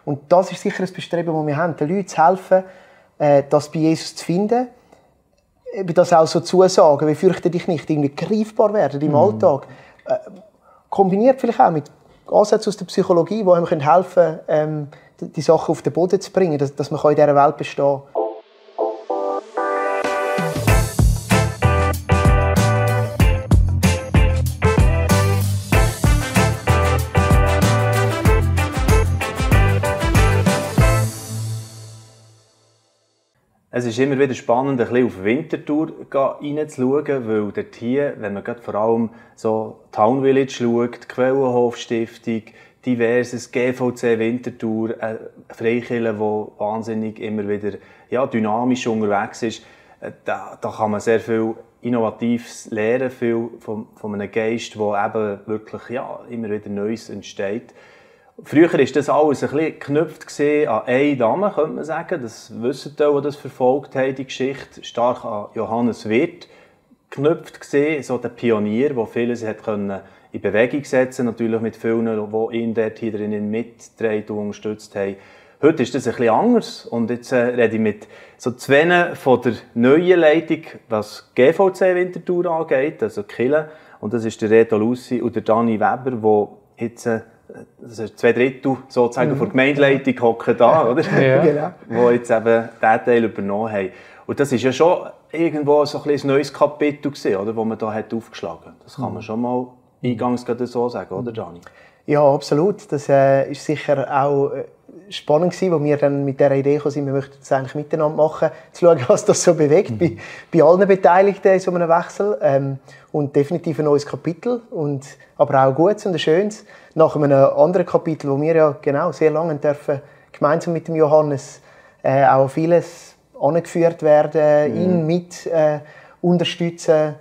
Und das ist sicher ein Bestreben, das wir haben, den Leuten zu helfen, das bei Jesus zu finden. Das auch so Zusagen, wie fürchte dich nicht, irgendwie greifbar werden im Alltag. Kombiniert vielleicht auch mit Ansätzen aus der Psychologie, die einem helfen können, die Sachen auf den Boden zu bringen, dass man in dieser Welt bestehen kann. Es ist immer wieder spannend, ein bisschen auf Winterthur reinzuschauen, weil dort hier, wenn man vor allem so Town Village schaut, die Quellenhof-Stiftung, diverses GVC Winterthur, eine Freikirche, die wahnsinnig immer wieder dynamisch unterwegs ist, da kann man sehr viel Innovatives lernen, viel von einem Geist, der eben wirklich immer wieder Neues entsteht. Früher war das alles ein bisschen geknüpft an eine Dame, könnte man sagen. Das wissen die, die das verfolgt haben, die Geschichte. Stark an Johannes Wirth geknüpft gesehen, so der Pionier, der vieles hat in Bewegung setzen, natürlich mit vielen, die ihn dort hier drinnen mitgetragen und unterstützt haben. Heute ist das ein bisschen anders. Und jetzt rede ich mit so zwei von der neuen Leitung, was GVC Winterthur angeht, also Kille. Und das ist der Reto Lussi und der Dani Weber, der jetzt das ist 2/3 sozusagen von der Gemeindeleitung hocken da, oder? Ja, genau. Wo jetzt eben diesen Teil übernommen haben. Und das ist ja schon irgendwo so ein neues Kapitel gewesen, oder, wo man da hat aufgeschlagen. Das kann man schon mal eingangs so sagen, oder Dani? Ja, absolut. Das ist sicher auch spannend gewesen, wo wir dann mit dieser Idee kamen, wir möchten das eigentlich miteinander machen, zu schauen, was das so bewegt bei allen Beteiligten in so einem Wechsel. Und definitiv ein neues Kapitel, aber auch ein gutes und ein schönes. Nach einem anderen Kapitel, wo wir ja genau sehr lange dürfen, gemeinsam mit dem Johannes auch vieles angeführt werden, ihn mit unterstützen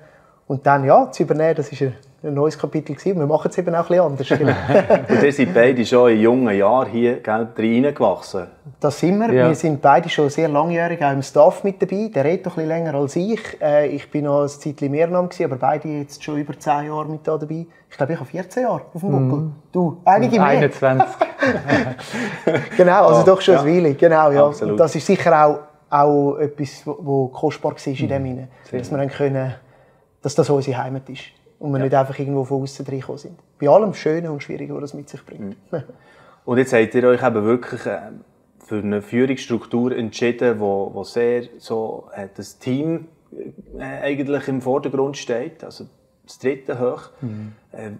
und dann zu übernehmen, das ist ein neues Kapitel gewesen. Wir machen es eben auch ein bisschen anders. Genau. Und ihr seid beide schon in jungen Jahren hier reingewachsen. Das sind wir. Ja. Wir sind beide schon sehr langjährig auch im Staff mit dabei. Der redet noch ein bisschen länger als ich. Ich bin noch ein Zeitchen mehr Name, aber beide jetzt schon über 10 Jahre mit dabei. Ich glaube, ich habe 14 Jahre auf dem Buckel. Du, einige mehr. 21. Genau, also doch schon ein Weile. Genau, ja. Absolut. Und das ist sicher auch etwas, was kostbar war in dem Sinne. Dass wir dann können, dass das unsere Heimat ist. Und wir nicht einfach irgendwo von außen reingekommen sind. Bei allem Schönen und Schwierigen, was das mit sich bringt. Und jetzt habt ihr euch eben wirklich für eine Führungsstruktur entschieden, wo sehr so das Team eigentlich im Vordergrund steht, also das dritte hoch.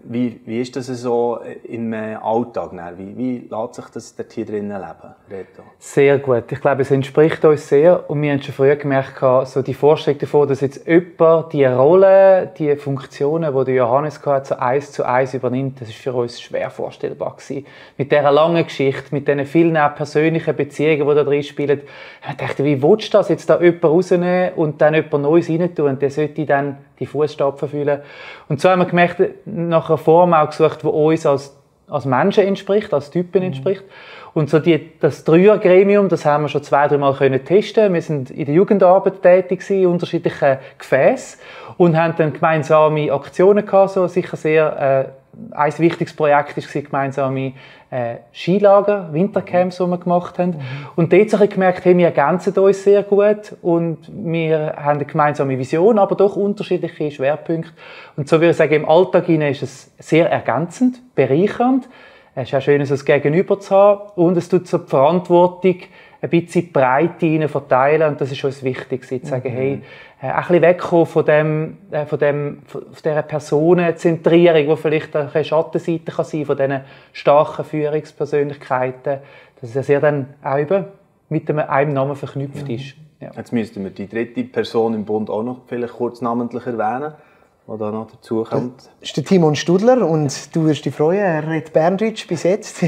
Wie ist das so im Alltag? Wie lässt sich das dort hier drinnen leben, Reto? Sehr gut. Ich glaube, es entspricht uns sehr. Und wir haben schon früher gemerkt, so die Vorstellung davon, dass jetzt jemand die Rolle, die Funktionen, die der Johannes hatte, so 1:1 übernimmt, das war für uns schwer vorstellbar gewesen. Mit dieser langen Geschichte, mit diesen vielen persönlichen Beziehungen, die da drin spielen. Ich dachte, wie willst du das jetzt da jemand rausnehmen und dann jemand Neues rein tun? Und der sollte dann die Fußstapfen füllen. Und so haben wir gemerkt, nach einer Form auch gesucht, die uns als Menschen entspricht, als Typen entspricht. Und so das Dreiergremium, das haben wir schon 2-3 Mal testen. Wir sind in der Jugendarbeit tätig in unterschiedlichen Gefäßen und haben dann gemeinsame Aktionen gehabt, so sicher sehr ein wichtiges Projekt war gemeinsame Skilager, Wintercamps, die wir gemacht haben. Und dort habe ich gemerkt, hey, wir ergänzen uns sehr gut und wir haben eine gemeinsame Vision, aber doch unterschiedliche Schwerpunkte. Und so würde ich sagen, im Alltag ist es sehr ergänzend, bereichernd. Es ist auch schön, so ein Gegenüber zu haben und es tut so die Verantwortung ein bisschen Breite verteilen und das ist uns wichtig, zu sagen, hey, ein bisschen wegkommen von dieser Personenzentrierung, die vielleicht eine Schattenseite kann sein, von diesen starken Führungspersönlichkeiten, dass es ja sehr dann auch eben mit einem Namen verknüpft ist. Ja. Jetzt müssten wir die dritte Person im Bund auch noch vielleicht kurz namentlich erwähnen, die da noch dazu kommt. Das ist der Timon Studler und du wirst dich freuen, er redet Berndeutsch bis jetzt,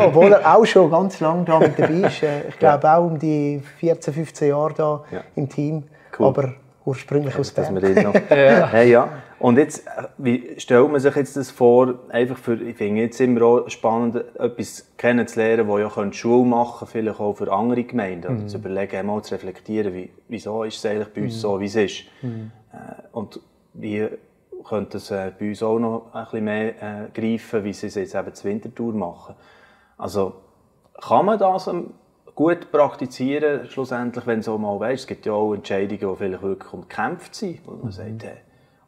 obwohl er auch schon ganz lange da mit dabei ist. Ich glaube auch um die 14, 15 Jahre da im Team, cool. Aber ursprünglich aus Bern. Ja. Und jetzt, wie stellt man sich jetzt das vor, einfach ich finde es immer auch spannend, etwas kennenzulernen, das ja Schule machen könnte, vielleicht auch für andere Gemeinden, oder zu überlegen, einmal zu reflektieren, wieso ist es eigentlich bei uns so, wie es ist. Und wie könnte es bei uns auch noch ein bisschen mehr greifen, wie sie es jetzt eben zur Winterthur machen. Also kann man das gut praktizieren, schlussendlich, wenn so mal weißt, es gibt ja auch Entscheidungen, die vielleicht wirklich umkämpft sind, wo man sagt,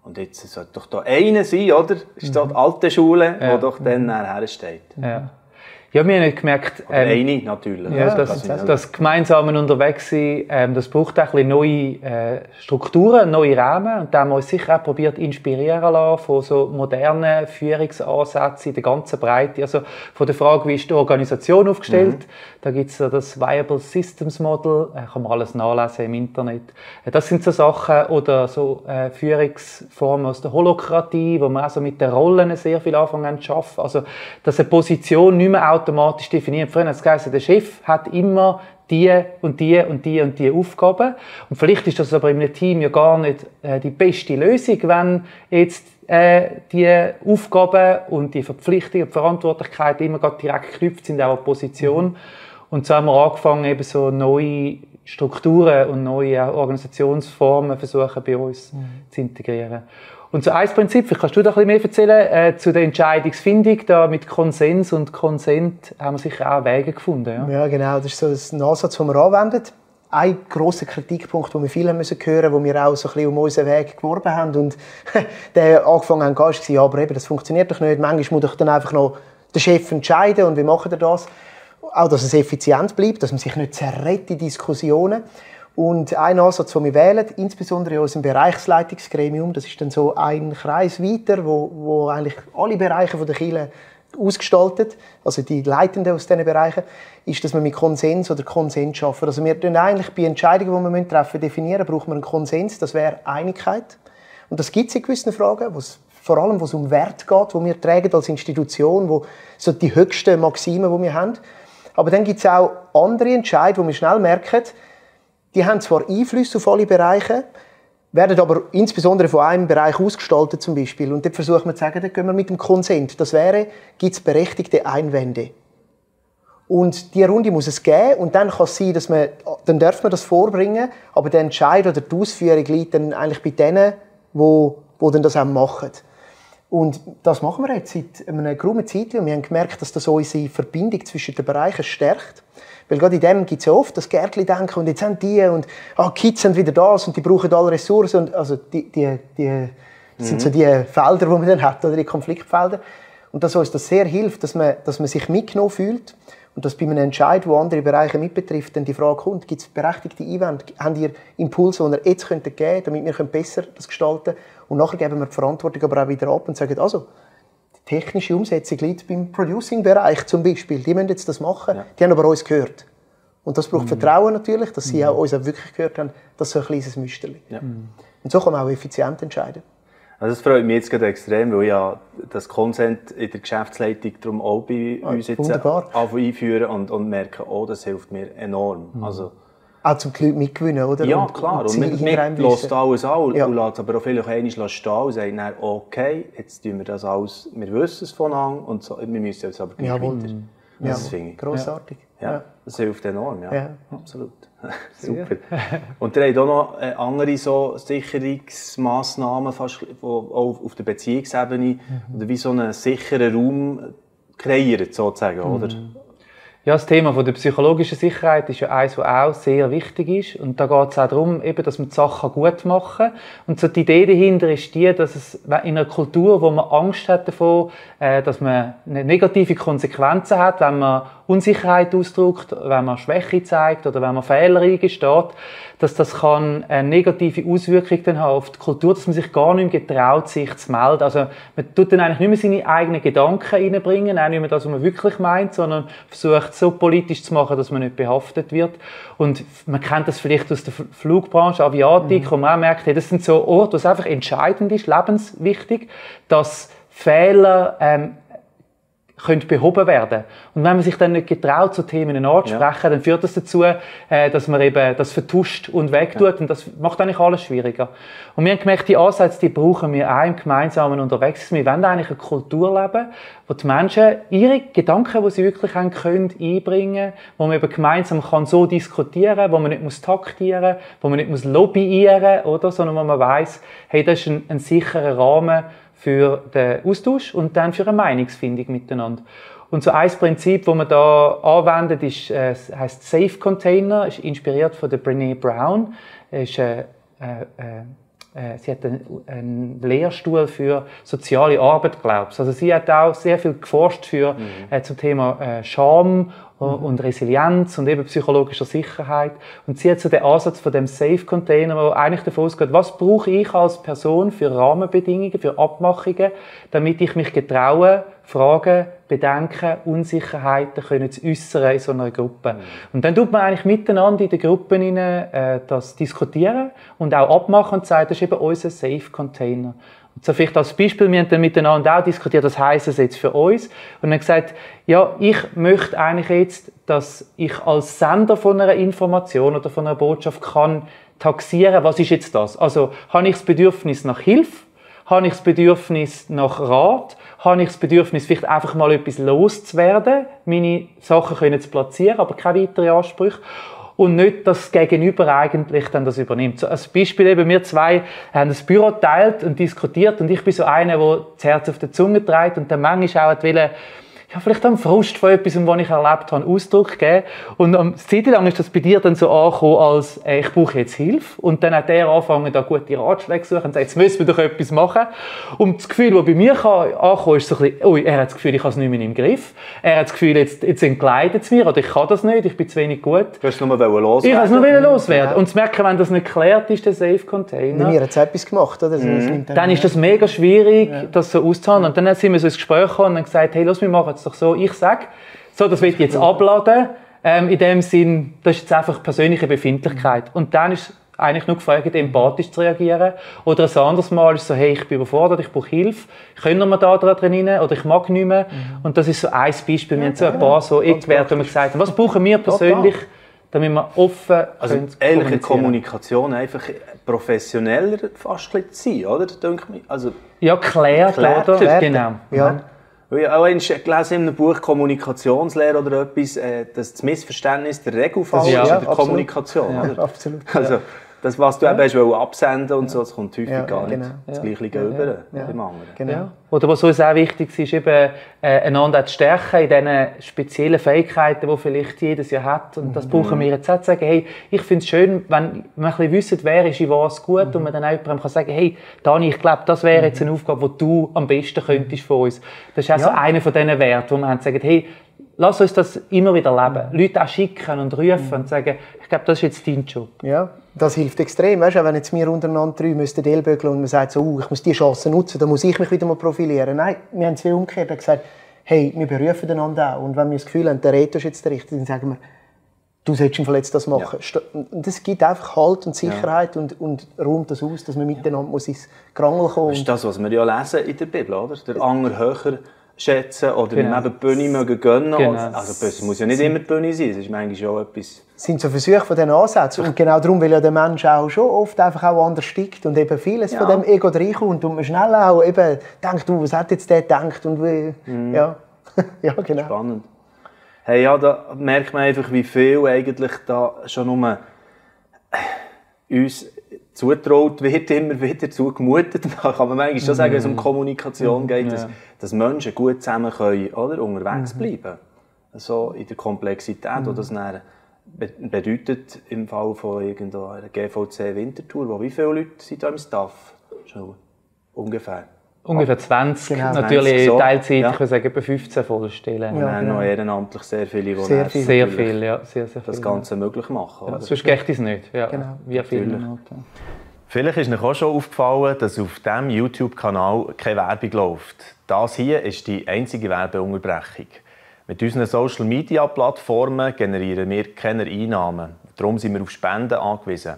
und jetzt sollte doch da einer sein, oder? Ist da die alte Schule, die doch dann nachher steht. Ja. Ja, wir haben gemerkt, eine natürlich. Ja, das gemeinsame Unterwegssein, das braucht auch ein bisschen neue Strukturen, neue Rahmen. Und da haben wir uns sicher auch probiert inspirieren lassen von so modernen Führungsansätzen in der ganzen Breite. Also von der Frage, wie ist die Organisation aufgestellt? Da gibt es das Viable Systems Model, kann man alles nachlesen im Internet. Das sind so Sachen, oder so Führungsformen aus der Holokratie, wo wir auch so mit den Rollen sehr viel anfangen zu arbeiten. Also, dass eine Position nicht mehr automatisch definiert. Früher hat es geheißen, der Chef hat immer die und die und die und die Aufgaben. Und vielleicht ist das aber in einem Team ja gar nicht die beste Lösung, wenn jetzt die Aufgaben und die Verpflichtungen und Verantwortlichkeiten immer gerade direkt geknüpft sind, auch an die Position. Und so haben wir angefangen, eben so neue Strukturen und neue Organisationsformen versuchen bei uns zu integrieren. Und so ein Prinzip, vielleicht kannst du da ein bisschen mehr erzählen, zu der Entscheidungsfindung, da mit Konsens und Konsent haben wir sicher auch Wege gefunden. Ja, genau, das ist so ein Ansatz, den wir anwenden. Ein grosser Kritikpunkt, den wir viel hören mussten, wo wir auch so ein bisschen um unseren Weg geworben haben und der angefangen haben, war, ja, aber eben, das funktioniert doch nicht, manchmal muss doch dann einfach noch der Chef entscheiden und wie macht er das? Auch, dass es effizient bleibt, dass man sich nicht zerrät in Diskussionen. Und ein Ansatz, den wir wählen, insbesondere in unserem Bereichsleitungsgremium, das ist dann so ein Kreis weiter, wo eigentlich alle Bereiche der Kirche ausgestaltet, also die Leitenden aus diesen Bereichen, ist, dass wir mit Konsens oder Konsens schaffen. Also wir tun eigentlich bei Entscheidungen, die wir treffen definieren, brauchen wir einen Konsens, das wäre Einigkeit. Und das gibt es in gewissen Fragen, vor allem, wo es um Wert geht, wo wir tragen als Institution, wo so die höchsten Maximen, die wir haben. Aber dann gibt es auch andere Entscheidungen, wo wir schnell merken, die haben zwar Einfluss auf alle Bereiche, werden aber insbesondere von einem Bereich ausgestaltet zum Beispiel. Und dort versuchen wir zu sagen, dann gehen wir mit dem Konsent. Das wäre, gibt es berechtigte Einwände. Und diese Runde muss es geben und dann kann es sein, dann darf man das vorbringen, aber der Entscheid oder die Ausführung liegt dann eigentlich bei denen, wo dann das auch machen. Und das machen wir jetzt seit einer geraumen Zeit und wir haben gemerkt, dass das unsere Verbindung zwischen den Bereichen stärkt. Weil gerade in dem gibt es ja oft das Gärtchen-Denken und jetzt haben die und Kids sind wieder das und die brauchen alle Ressourcen. Und also das sind so die Felder, die man dann hat, oder die Konfliktfelder. Und dass uns das sehr hilft, dass man sich mitgenommen fühlt und dass bei einem Entscheid, der andere Bereiche mitbetrifft, dann die Frage kommt, gibt es berechtigte Einwände? Habt ihr Impulse, die ihr jetzt geben könnt, damit wir besser das gestalten können? Und nachher geben wir die Verantwortung aber auch wieder ab und sagen, also, die technische Umsetzung liegt beim Producing-Bereich zum Beispiel. Die müssen jetzt das machen, die haben aber uns gehört. Und das braucht Vertrauen natürlich, dass sie auch uns auch wirklich gehört haben, das ist so ein kleines Müsterchen. Ja. Und so kann man auch effizient entscheiden. Also das freut mich jetzt gerade extrem, weil ja das Consent in der Geschäftsleitung darum auch bei uns jetzt einführen und merken, oh, das hilft mir enorm. Also, auch zum Leute mitgewinnen, oder? Ja, klar. Und man lässt alles an und lässt aber auch vielleicht einmal stehen und sagt dann, okay, jetzt tun wir das alles, wir wissen es voneinander und so, wir müssen jetzt aber gleich weiter. Das finde ich grossartig. Ja, das hilft enorm, ja. Absolut. Super. Und ihr habt auch noch andere so Sicherungsmassnahmen, fast auch auf der Beziehungsebene, oder wie so einen sicheren Raum kreiert, sozusagen, oder? Ja, das Thema von der psychologischen Sicherheit ist ja eines, was auch sehr wichtig ist. Und da geht es auch darum, eben, dass man die Sachen gut machen kann. Und so die Idee dahinter ist die, dass es in einer Kultur, wo man Angst hat davon, dass man negative Konsequenzen hat, wenn man Unsicherheit ausdrückt, wenn man Schwäche zeigt oder wenn man Fehler eingesteht, dass das kann eine negative Auswirkung dann haben auf die Kultur, dass man sich gar nicht mehr getraut, sich zu melden. Also man tut dann eigentlich nicht mehr seine eigenen Gedanken reinbringen, auch nicht mehr das, was man wirklich meint, sondern versucht so politisch zu machen, dass man nicht behaftet wird. Und man kennt das vielleicht aus der Flugbranche, Aviatik, wo man auch merkt, hey, das sind so Orte, wo es einfach entscheidend ist, lebenswichtig, dass Fehler können behoben werden. Und wenn man sich dann nicht getraut, so Themen anzusprechen, dann führt das dazu, dass man eben das vertuscht und wegtut. Und das macht eigentlich alles schwieriger. Und wir haben gemerkt, die Ansätze, die brauchen wir auch im gemeinsamen Unterwegs. Wir wollen eigentlich eine Kultur leben, wo die Menschen ihre Gedanken, die sie wirklich haben, können einbringen, wo man eben gemeinsam kann so diskutieren kann, wo man nicht muss taktieren, wo man nicht muss lobbyieren, oder, sondern wo man weiss, hey, das ist ein sicherer Rahmen für den Austausch und dann für eine Meinungsfindung miteinander. Und so ein Prinzip, das man da anwendet, heisst Safe Container, ist inspiriert von der Brené Brown. Sie hat einen Lehrstuhl für soziale Arbeit, glaube ich. Also sie hat auch sehr viel geforscht zum Thema Scham und Resilienz und eben psychologischer Sicherheit. Und sie hat so den Ansatz von dem Safe Container, der eigentlich davon ausgeht, was brauche ich als Person für Rahmenbedingungen, für Abmachungen, damit ich mich getraue, Fragen, Bedenken, Unsicherheiten können zu äußern in so einer Gruppe. Und dann tut man eigentlich miteinander in den Gruppen das diskutieren und auch abmachen und sagt, das ist eben unser Safe Container. Und so vielleicht als Beispiel, wir haben dann miteinander auch diskutiert, was heisst das jetzt für uns? Und dann gesagt, ja, ich möchte eigentlich jetzt, dass ich als Sender von einer Information oder von einer Botschaft kann taxieren, was ist jetzt das? Also, habe ich das Bedürfnis nach Hilfe? Habe ich das Bedürfnis nach Rat? Habe ich das Bedürfnis, vielleicht einfach mal etwas loszuwerden, meine Sachen können zu platzieren, aber keine weiteren Ansprüche? Und nicht, dass das Gegenüber eigentlich dann das übernimmt. So als Beispiel eben, wir zwei haben das Büro geteilt und diskutiert und ich bin so einer, der das Herz auf der Zunge trägt und dann manchmal auch will, ja, vielleicht am Frust von etwas, was ich erlebt habe, Ausdruck geben. Und eine Zeit lang ist das bei dir dann so angekommen, als ich brauche jetzt Hilfe. Und dann hat er angefangen, da gute Ratschläge zu suchen und sagt, jetzt müssen wir doch etwas machen. Und das Gefühl, das bei mir ankommt, ist so ein bisschen, er hat das Gefühl, ich habe es nicht mehr im Griff. Er hat das Gefühl, jetzt entgleitet es mir oder ich kann das nicht, ich bin zu wenig gut. Du hast es nur loswerden. Ich wollte es nur loswerden. Ja. Und zu merken, wenn das nicht geklärt ist, der Safe Container. Mir hat es etwas gemacht, oder? Dann ist das mega schwierig, das so auszuhandeln. Und dann sind wir so ins Gespräch gekommen und haben gesagt, hey, wir machen es doch so, ich sage, so, das will ich jetzt abladen. In dem Sinn, das ist jetzt einfach persönliche Befindlichkeit. Und dann ist eigentlich nur gefragt, empathisch zu reagieren. Oder ein anderes Mal ist es so, hey, ich bin überfordert, ich brauche Hilfe. Können wir da drin rein? Oder ich mag nicht mehr. Und das ist so ein Beispiel. Wir haben so ein paar so Eckwerte, wo wir gesagt haben, was brauchen wir persönlich, damit wir offen also ehrliche Kommunikation einfach professioneller fast zu sein, oder? Also, ja, klärt, oder? Genau. Ja. Ich habe auch gelesen in einem Buch Kommunikationslehre oder etwas, dass das Missverständnis der Regelfall ist in der Kommunikation. Ja, oder? Absolut. Also, das, was du eben hast absenden und so, das kommt häufig gar nicht das Gleiche über beim anderen. Genau. Ja. Oder was uns auch wichtig ist, eben einander zu stärken in diesen speziellen Fähigkeiten, die vielleicht jedes Jahr hat. Und das brauchen wir jetzt auch zu sagen, hey, ich finde es schön, wenn wir ein bisschen wissen, wer ist in was gut und man dann auch jemandem kann sagen, hey, Dani, ich glaube, das wäre jetzt eine Aufgabe, die du am besten könntest von uns. Das ist auch so einer von diesen Werten, wo wir haben sagen, hey, lass uns das immer wieder leben. Leute auch schicken und rufen und sagen, ich glaube, das ist jetzt dein Job. Ja, das hilft extrem. Weißt du, wenn jetzt wir untereinander drei müssten ellbögeln und man sagt so, ich muss diese Chance nutzen, dann muss ich mich wieder mal profilieren. Nein, wir haben es viel umgekehrt. Wir haben gesagt, hey, wir berufen einander auch. Und wenn wir das Gefühl haben, der Reto ist jetzt der Richtige, dann sagen wir, du solltest im Fall jetzt das machen. Ja. Das gibt einfach Halt und Sicherheit und räumt das aus, dass man miteinander muss ins Gerangel kommen muss. Das ist das, was wir ja lesen in der Bibel, oder? Der andere höher schätzen oder neben die Bühne mögen gönnen. Genau. Also es muss ja nicht immer die Bühne sein, es ist manchmal auch etwas... Das sind so Versuche von diesen Ansätzen. Und genau darum, weil ja der Mensch auch schon oft einfach auch anders tickt und eben vieles von dem Ego reinkommt und man schnell auch eben denkt, was hat jetzt der gedacht und wie... Ja. Ja, genau. Spannend. Hey, ja, da merkt man einfach, wie viel eigentlich da schon nur uns zutraut wird, immer wieder zugemutet. Da kann man manchmal schon sagen, wenn es um Kommunikation geht, dass Menschen gut zusammen können, oder, unterwegs bleiben. Also in der Komplexität, die das dann bedeutet im Fall von irgendeiner GVC-Wintertour. Wie viele Leute sind da im Staff? Schon ungefähr? Ungefähr 20, genau. natürlich 20 so. Teilzeit, Ja. ich würde sagen, etwa 15 Vollstellen. Und dann noch ehrenamtlich sehr viele, die Sehr viel. Sehr viel, ja. Sehr viel. das Ganze möglich machen. Ja, Oder? sonst geht es nicht. Ja. Genau. Wie viele Natürlich. Minuten. Vielleicht ist euch auch schon aufgefallen, dass auf diesem YouTube-Kanal keine Werbung läuft. Das hier ist die einzige Werbeunterbrechung. Mit unseren Social-Media-Plattformen generieren wir keine Einnahmen. Darum sind wir auf Spenden angewiesen.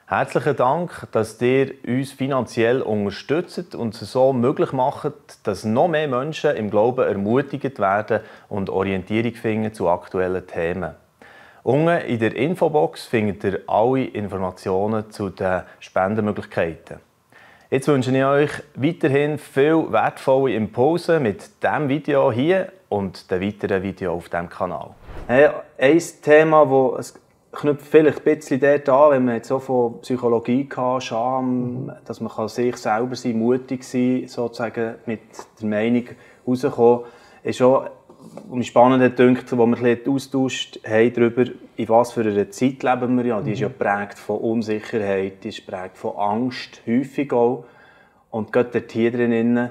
Herzlichen Dank, dass ihr uns finanziell unterstützt und es so möglich macht, dass noch mehr Menschen im Glauben ermutigt werden und Orientierung finden zu aktuellen Themen. Unten in der Infobox findet ihr alle Informationen zu den Spendenmöglichkeiten. Jetzt wünsche ich euch weiterhin viel wertvolle Impulse mit diesem Video hier und den weiteren Videos auf diesem Kanal. Hey, ein Thema, das knüpft vielleicht ein bisschen dort an, wenn man jetzt so von Psychologie hatte, Scham, dass man sich selber sein, mutig sein, sozusagen mit der Meinung rauskommen, ist auch mich spannend dünkt, wo wir ein bisschen austauscht haben darüber, in was für einer Zeit leben wir. Ja. Die ist ja geprägt von Unsicherheit, die ist geprägt von Angst, häufig auch. Und gerade dort hier drinnen,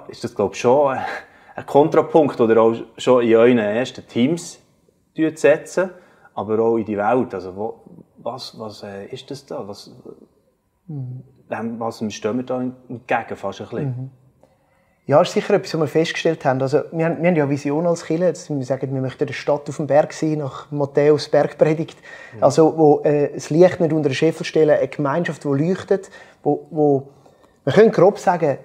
ist das, glaube ich, schon ein Kontrapunkt, oder auch schon in euren ersten Teams setzen, aber auch in die Welt. Also, was ist das da? Was stehen wir da entgegen, fast ein bisschen? Ja, das ist sicher etwas, was wir festgestellt haben. Also, wir haben ja eine Vision als Kirche. Wir sagen, wir möchten eine Stadt auf dem Berg sein, nach Matthäus Bergpredigt. Also, wo das Licht nicht unter den Scheffel stellen, eine Gemeinschaft, die leuchtet, wo wir können grob sagen,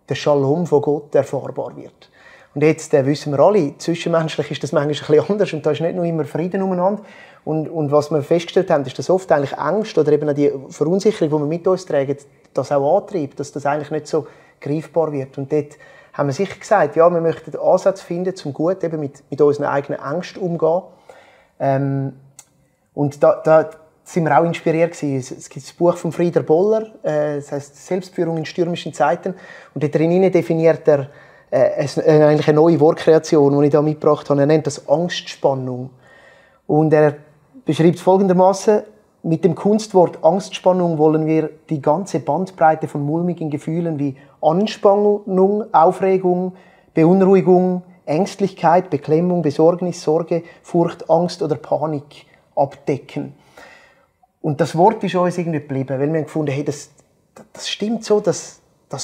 der Shalom von Gott erfahrbar wird. Und jetzt wissen wir alle, zwischenmenschlich ist das manchmal ein bisschen anders und da ist nicht nur immer Frieden umeinander. Und was wir festgestellt haben, ist, dass oft eigentlich Angst oder eben auch die Verunsicherung, die wir mit uns tragen, das auch antreibt, dass das eigentlich nicht so greifbar wird. Und dort haben wir sicher gesagt, ja, wir möchten Ansätze finden, zum gut eben mit unseren eigenen Ängsten umzugehen. Und da sind wir auch inspiriert gewesen. Es gibt das Buch von Frieder Boller, das heißt Selbstführung in stürmischen Zeiten. Und dort drin definiert er eigentlich eine neue Wortkreation, die ich da mitgebracht habe. Er nennt das Angstspannung. Und er beschreibt es folgendermaßen: Mit dem Kunstwort Angstspannung wollen wir die ganze Bandbreite von mulmigen Gefühlen wie Anspannung, Aufregung, Beunruhigung, Ängstlichkeit, Beklemmung, Besorgnis, Sorge, Furcht, Angst oder Panik abdecken. Und das Wort ist uns irgendwie geblieben, weil wir haben gefunden, hey, das stimmt so, das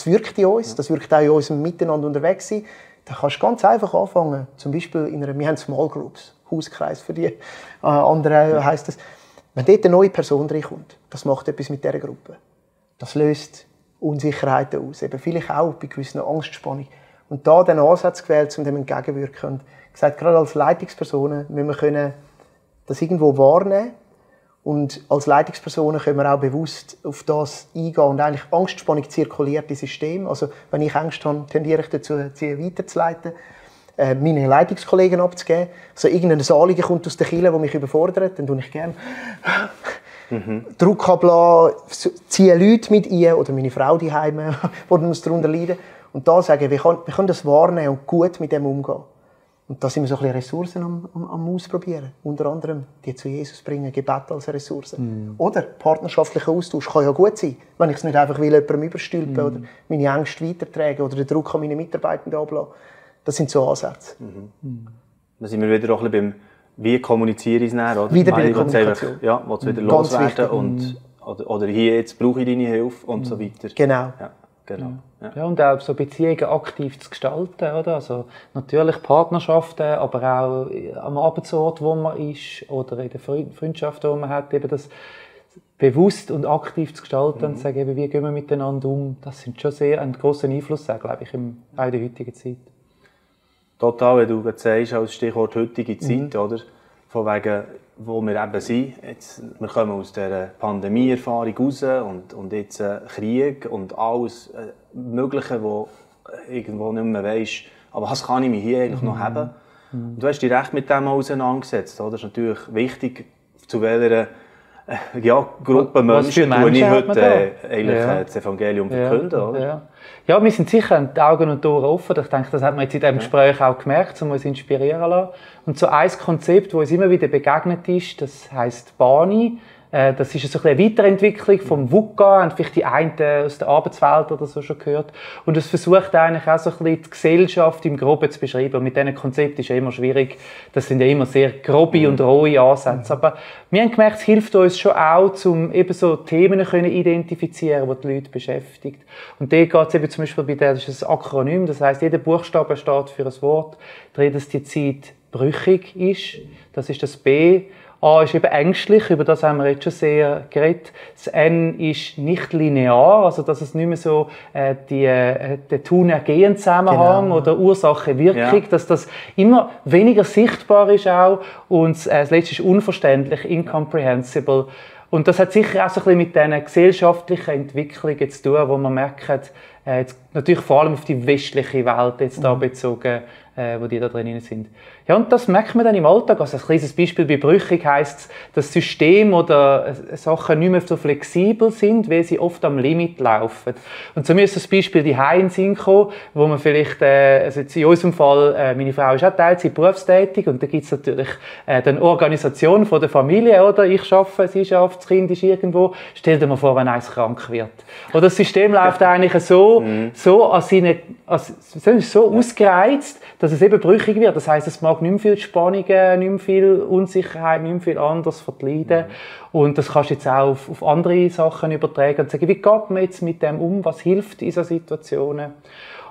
wirkt in uns, das wirkt auch in unserem Miteinander unterwegs sein. Da kannst du ganz einfach anfangen. Zum Beispiel wir haben Small Groups, Hauskreis für die anderen heisst das. Wenn dort eine neue Person reinkommt, das macht etwas mit dieser Gruppe. Das löst Unsicherheiten aus, eben vielleicht auch bei gewissen Angstspannung. Und da den Ansatz gewählt, um dem entgegenwirken. Und gesagt, gerade als Leitungspersonen müssen wir können das irgendwo wahrnehmen. Und als Leitungspersonen können wir auch bewusst auf das eingehen. Und eigentlich Angstspannung zirkuliert im System. Also wenn ich Angst habe, tendiere ich dazu, sie weiterzuleiten, meine Leitungskollegen abzugeben. Also irgendein Anliegen kommt aus der Kirche, das mich überfordert, dann tue ich gerne Druck ablassen, ziehe Leute mit ein oder meine Frau die Heime, die darunter leiden. Und da sagen wir können das wahrnehmen und gut mit dem umgehen. Und da sind wir so ein bisschen Ressourcen am Ausprobieren. Unter anderem die zu Jesus bringen, Gebet als Ressource. Oder partnerschaftlicher Austausch kann ja gut sein, wenn ich es nicht einfach will, jemandem überstülpen oder meine Ängste weitertragen oder den Druck an meine Mitarbeitenden ablassen. Das sind so Ansätze. Da sind wir wieder auch ein bisschen beim, wie kommuniziere ich es näher, oder? Wieder bei der Kommunikation. Ja, will es wieder loswerden oder hier, jetzt brauche ich deine Hilfe und so weiter. Genau. Ja, genau. Ja, und auch so Beziehungen aktiv zu gestalten, oder? Also natürlich Partnerschaften, aber auch am Arbeitsort, wo man ist, oder in der Freundschaft, die man hat, eben das bewusst und aktiv zu gestalten und zu sagen, eben, wie gehen wir miteinander um, das sind schon sehr einen grossen Einfluss, glaube ich, in der heutigen Zeit. Total, wenn du gerade sagst, als Stichwort heutige Zeit, oder? Von wegen, wo wir eben sind. Jetzt, wir kommen aus dieser Pandemie-Erfahrung raus und jetzt Krieg und alles Mögliche, wo irgendwo nicht mehr weisst, aber was kann ich mir hier eigentlich noch haben? Und du hast dich recht mit dem auseinandergesetzt. Oder? Das ist natürlich wichtig, zu welcher Gruppe Menschen tue ich heute das Evangelium verkünden. Oder? Ja, wir sind sicher die Augen und Ohren offen. Ich denke, das hat man jetzt in diesem Gespräch auch gemerkt, um uns inspirieren zu lassen. Und so ein Konzept, das uns immer wieder begegnet ist, das heisst Bani. Das ist so eine Weiterentwicklung vom VUCA, haben vielleicht die einen aus der Arbeitswelt oder so schon gehört. Und es versucht eigentlich auch so ein bisschen die Gesellschaft im Groben zu beschreiben. Und mit diesen Konzepten ist es immer schwierig. Das sind ja immer sehr grobe und rohe Ansätze. Aber wir haben gemerkt, es hilft uns schon auch, um eben so Themen zu identifizieren, die die Leute beschäftigt. Und da geht es eben zum Beispiel bei das ist ein Akronym, das heisst, jeder Buchstabe steht für ein Wort, drin, dass die Zeit brüchig ist. Das ist das B. A ist eben ängstlich, über das haben wir jetzt schon sehr geredet. Das N ist nicht linear, also dass es nicht mehr so der Tun-Ergehen-Zusammenhang oder Ursache-Wirkung, dass das immer weniger sichtbar ist auch. Und das Letzte ist unverständlich, incomprehensible. Und das hat sicher auch so ein bisschen mit diesen gesellschaftlichen Entwicklungen zu tun, wo man merkt, jetzt natürlich vor allem auf die westliche Welt jetzt da bezogen, wo die da drin sind. Ja, und das merkt man dann im Alltag. Also ein kleines Beispiel bei Brüchig heisst, dass System oder Sachen nicht mehr so flexibel sind, weil sie oft am Limit laufen. Und so mir ist das Beispiel die in Sinn gekommen, wo man vielleicht, also jetzt in unserem Fall, meine Frau ist auch Teilzeit berufstätig und da gibt es natürlich die Organisation von der Familie, oder? Ich arbeite, sie arbeitet, das Kind ist irgendwo. Stell dir mal vor, wenn eins krank wird. Oder das System läuft eigentlich so ausgereizt, dass es eben brüchig wird. Das heisst, es mag nicht mehr viel Spannungen, nicht mehr viel Unsicherheit, nicht mehr viel anderes verleiden. Und das kannst du jetzt auch auf andere Sachen übertragen und sagen, wie geht man jetzt mit dem um, was hilft in solchen Situationen?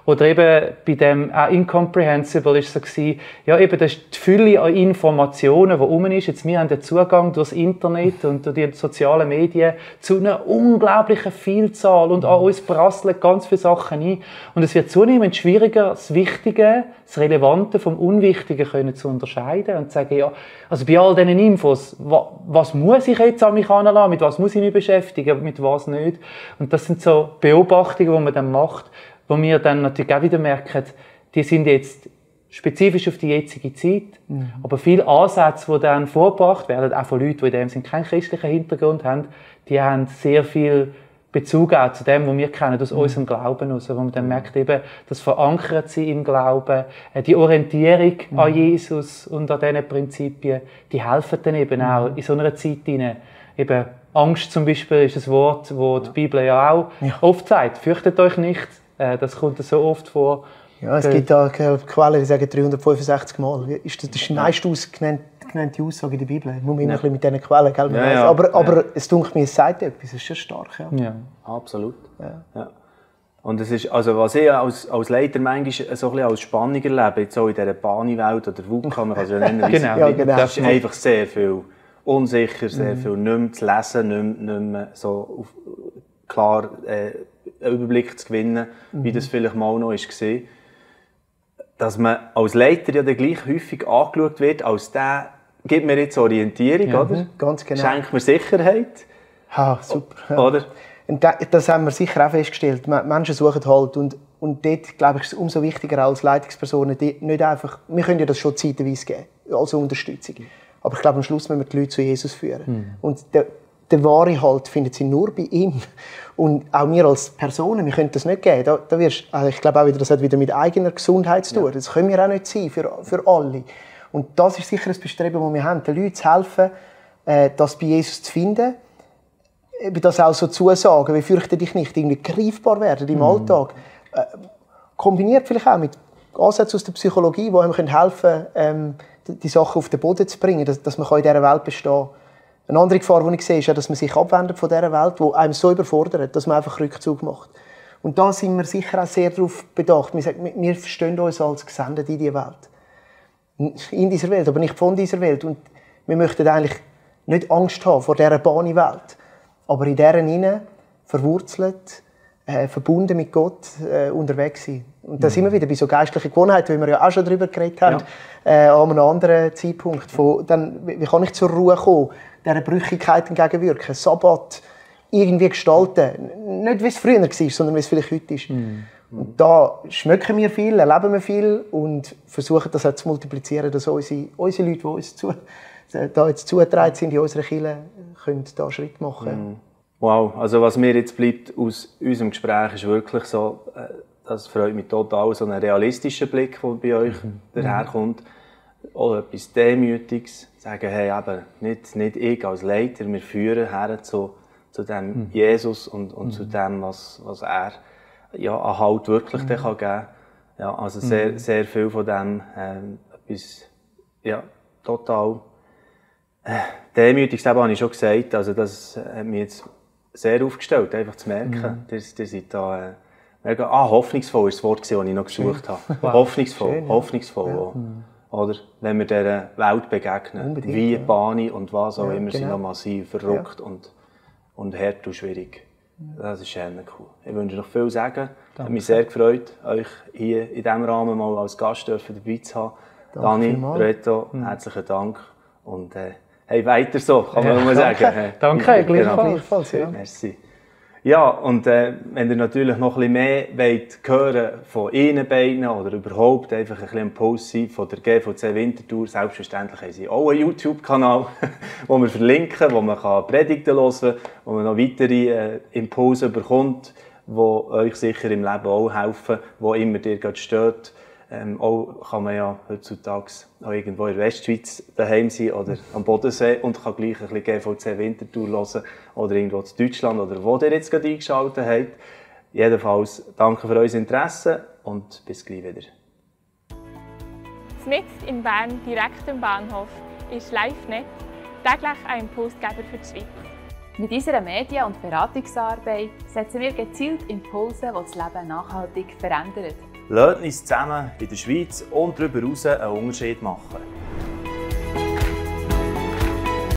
Oder eben bei dem Incomprehensible ist es so gewesen, ja eben das ist die Fülle an Informationen, die rum ist. Jetzt, wir haben den Zugang durchs Internet und durch die sozialen Medien zu einer unglaublichen Vielzahl und an uns prasseln ganz viele Sachen ein. Und es wird zunehmend schwieriger, das Wichtige, das Relevante vom Unwichtigen können zu unterscheiden und zu sagen, ja, also bei all diesen Infos, was muss ich jetzt an mich heranlassen, mit was muss ich mich beschäftigen, mit was nicht. Und das sind so Beobachtungen, die man dann macht, wo wir dann natürlich auch wieder merken, die sind jetzt spezifisch auf die jetzige Zeit, aber viele Ansätze, die dann vorgebracht werden, auch von Leuten, die in dem Sinne keinen christlichen Hintergrund haben, die haben sehr viel Bezug auch zu dem, was wir kennen, aus unserem Glauben heraus, wo man dann merkt, eben, das verankert sie im Glauben, die Orientierung an Jesus und an diesen Prinzipien, die helfen dann eben auch in so einer Zeit hinein. Eben Angst zum Beispiel ist ein Wort, das die Bibel ja auch oft sagt, fürchtet euch nicht. Das kommt so oft vor. Ja, es gibt da Quellen, die sagen 365 Mal. Das ist die meist genannte Aussage in der Bibel. Nur ein bisschen mit diesen Quellen. Gell? Aber es dunkelt mir, es sagt etwas. Es ist schon stark. Ja. Absolut. Ja. Und es ist, also was ich als Leiter manchmal so ein bisschen als Spannung erlebe, jetzt auch in dieser Bani-Welt oder VUCA, man kann es ja nennen, genau. Das ist einfach sehr viel unsicher, sehr viel nicht mehr zu lesen, nicht mehr so klar einen Überblick zu gewinnen, wie das vielleicht mal noch war. Dass man als Leiter ja dann gleich häufig angeschaut wird, als der gibt mir jetzt Orientierung, oder? Ganz genau. Schenkt mir Sicherheit. Ha, super. Ja. Oder? Und das haben wir sicher auch festgestellt. Menschen suchen halt. Und dort, glaube ich, ist es umso wichtiger als Leitungspersonen, die nicht einfach, wir können ja das schon zeitweise geben, als Unterstützung. Aber ich glaube, am Schluss müssen wir die Leute zu Jesus führen. Und der wahre Halt findet sie nur bei ihm. Und auch wir als Personen, wir können das nicht geben. Ich glaube auch wieder, das hat wieder mit eigener Gesundheit zu tun. Das können wir auch nicht sein für alle. Und das ist sicher ein Bestreben, das wir haben, den Leuten zu helfen, das bei Jesus zu finden. Eben das auch so Zusagen, wie fürchte dich nicht, irgendwie greifbar werden im Alltag. Kombiniert vielleicht auch mit Ansätzen aus der Psychologie, die einem helfen können, die Sachen auf den Boden zu bringen, dass man in dieser Welt bestehen kann. Eine andere Gefahr, die ich sehe, ist, dass man sich abwendet von dieser Welt, die einem so überfordert, dass man einfach Rückzug macht. Und da sind wir sicher auch sehr darauf bedacht. Wir verstehen uns als gesendet in diese Welt. In dieser Welt, aber nicht von dieser Welt. Und wir möchten eigentlich nicht Angst haben vor dieser Bani-Welt. Aber in deren hinein verwurzelt, verbunden mit Gott unterwegs sein. Und da sind wir wieder bei so geistlichen Gewohnheiten, wie wir ja auch schon darüber geredet haben, an einem anderen Zeitpunkt. Wie kann ich zur Ruhe kommen, dieser Brüchigkeit entgegenwirken, Sabbat irgendwie gestalten. Nicht wie es früher war, sondern wie es vielleicht heute ist. Und da schmecken wir viel, erleben wir viel und versuchen das auch zu multiplizieren, dass unsere Leute, die uns da jetzt zugetragen sind in unserer Kirche, können da Schritt machen. Wow, also was mir jetzt bleibt aus unserem Gespräch ist wirklich so, das freut mich total, so ein realistischer Blick, der bei euch daherkommt. Auch etwas Demütiges, sagen, hey, eben, nicht ich als Leiter, wir führen her zu dem Jesus und zu dem, was er an Halt wirklich dann geben kann. Ja, also sehr, sehr viel von dem, etwas, total Demütiges, habe ich schon gesagt, also das hat mich jetzt sehr aufgestellt, einfach zu merken, ihr seid da hoffnungsvoll ist das Wort, das ich noch gesucht habe. Wow. Hoffnungsvoll. Ja. Oder? Wenn wir dieser Welt begegnen, unbedingt, wie Bani und was auch immer, sind noch massiv verrückt und hart und schwierig. Das ist sehr cool. Ich wünsche noch viel Sagen. Ich habe mich sehr gefreut, euch hier in diesem Rahmen mal als Gast dabei zu haben. Dani, Reto, herzlichen Dank. Und hey, weiter so, kann man nur sagen. Danke, gleichfalls. Ja. Merci. Ja, und wenn ihr natürlich noch ein bisschen mehr wollt hören von Ihnen beiden oder überhaupt einfach ein bisschen Impuls sein von der GVC Winterthur, selbstverständlich haben sie auch einen YouTube-Kanal, wo wir verlinken, wo man Predigten hören kann, wo man noch weitere Impulse bekommt, die euch sicher im Leben auch helfen, wo immer ihr gerade steht. Auch kann man ja heutzutage auch irgendwo in der Westschweiz daheim sein oder am Bodensee und kann gleich ein bisschen GVC Winterthur hören oder irgendwo in Deutschland oder wo ihr jetzt gerade eingeschaltet habt. Jedenfalls danke für euer Interesse und bis gleich wieder. Mitten in Bern, direkt am Bahnhof, ist LiveNet täglich ein Impulsgeber für die Schweiz. Mit unserer Medien- und Beratungsarbeit setzen wir gezielt Impulse, die das Leben nachhaltig verändern. Lasst uns zusammen in der Schweiz und darüber hinaus einen Unterschied machen.